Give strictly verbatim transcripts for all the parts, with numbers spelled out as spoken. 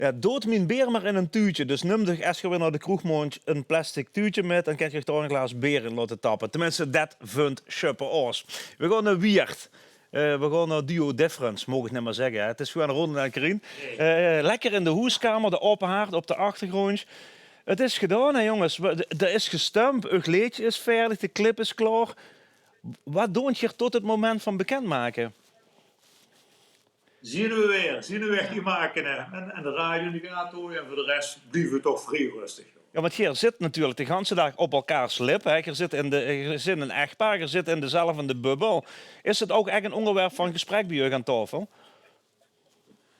Ja, doot mien beer mer in ein tuutje. Dus num dich, es geer weer nao de kroeg mót, ein plastic tuutje mit. Dan kènt geer dao ein glaas beer in laote tappe. Tenminste, det vunj Sjöppe Aas. Veer gaon nao Wieërt. Eh, veer gaon nao Duo Difference, maag ich neet mier zègke, hè. 't Is gewoon Ronald en Karin. Eh, lekker in de hoeskamer, de aope haard op de achtergróndj. 't Is gedaon, hè, jónges. Veer, d'r is gestump, eur leedje is vaerdig, de clip is klaor. Waat doont geer tot 't moment van bekèndmake? Zeen veer weer, zeen veer weer die make, hè. En, en de radio in de gate haoje en veur de res blieve veer toch vrie röstig, joh. Ja, want geer zit natuurlik de ganse daag op elkaars lip, hè. Geer zit in de, geer zit ein echpaar, geer zit in dezelfde bubbel. Is 't ouch ech ein óngerwerp van gesprek bie uch aan taofel?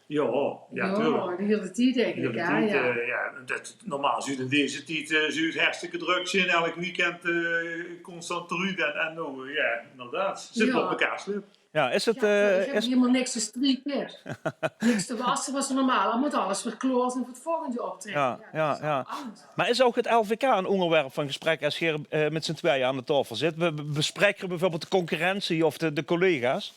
Ja, ja, tuurlik. De hiele tied eigelik, ja. Eh, ja, det, normaal zów 't in deze tied, eh, zów 't hartstikke drök zeen, elk weekend, eh, constant d'roet en, en noe, eh, ja, inderdaad. Zit op elkaars lip. Ja, is 't, ja, eh, ik heb is helemaal niks te strieken. Niks te wassen was normaal. Dan moet alles weer klaor zijn voor het volgende optreden. Ja, ja, ja. Maar is ook het L V K een onderwerp van gesprek als je, eh, met z'n tweeën aan de tafel zit? Be-, be-, bespreek je bijvoorbeeld de concurrentie of de, de collega's?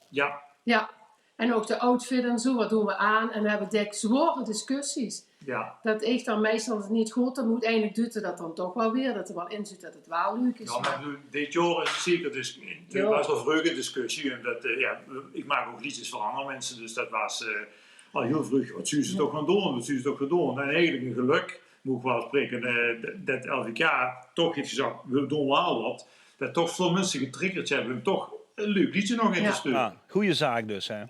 Ja. Ja. En ook de outfit en zo, wat doen we aan? En we hebben dik zware discussies. Ja. Dat ik dan meestal het niet goed, dan moet eindelijk Dute dat dan toch wel weer, dat er wel in zit dat het wel leuk is. Ja, maar ik bedoel, dit jaar is het zeker, dus er was al vreug een discussie. En dat, eh, ja, ik maak ook liedjes voor andere mensen, dus dat was, eh, al heel vreug. Wat zullen ze toch gaan doen? Wat zullen ze toch gaan doen? En eigenlijk een geluk, moet ik wel spreken, eh, dat, dat L V K toch heeft gezegd, we doen wel wat. Dat toch veel mensen getriggerd hebben om toch een leuk liedje nog in te sturen. Ja, goeie zaak dus, hè?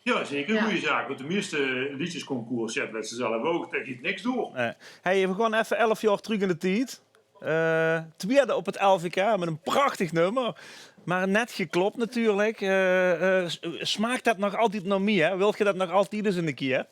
Ja, zeker. Een goeie zaak. Want de meeste liedjesconcours, ja, dat weten ze zelf ook, daar gaat niks door. Nee. Hey, we gaan even elf jaar terug in de tijd. Eh, tweede op het L V K met een prachtig nummer. Maar net geklopt natuurlijk. Eh, eh, s-, smaakt dat nog altijd naar meer? Wilt je dat nog altijd eens een keer?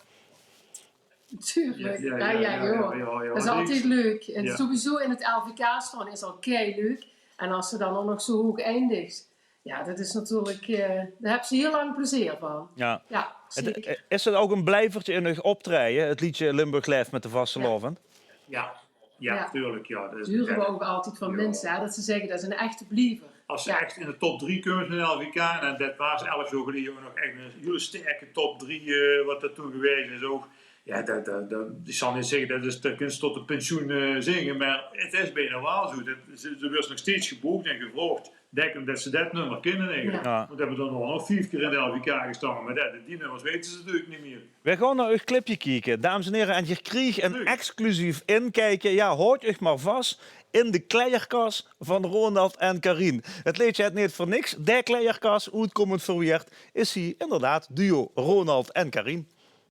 Tuurlijk. Ja, ja, ja, joh. Dat is altijd leuk. En sowieso in het L V K staan is al kei leuk. En als ze dan ook nog zo hoog eindigt, ja, dat is natuurlijk, eh, daar hebben ze heel lang plezier van. Ja. Ja, zeker. Is het ook een blijvertje in hun optreden, het liedje Limburg Leeft met de vastelaovend? Ja. Ja, tuurlijk, ja. Dat huren we ook altijd van mensen, hè, dat ze zeggen, dat is een echte bliever. Als ze echt in de top drie komen van de L V K, en dat was elf jaar geleden nog echt een hele sterke top drie, eh, wat dat toen geweest is ook. Ja, dat, dat, dat, ik zal niet zeggen, dat is, dat kunnen ze tot de pensioen, eh, zingen, maar het is bijna wel zo. Dat, ze, ze worden nog steeds geboekt en gevraagd. Dèk ómdet ze det nummer kinne eigelik. Ja. Want ze höbbe dan nog vief kier in de L V K gestange, mer det, die nummers weite ze natuurlik neet mier. Veer gaon nao eur clipje kieke, dames en here. En geer kriegt ein exclusief inkijke. Ja, haot uch mer vas in de kleierkas van Ronald en Karin. 't Leedje hèt neet veur niks de kleierkas. Oetkómmend veur Wieërt is hie inderdaad duo Ronald en Karin.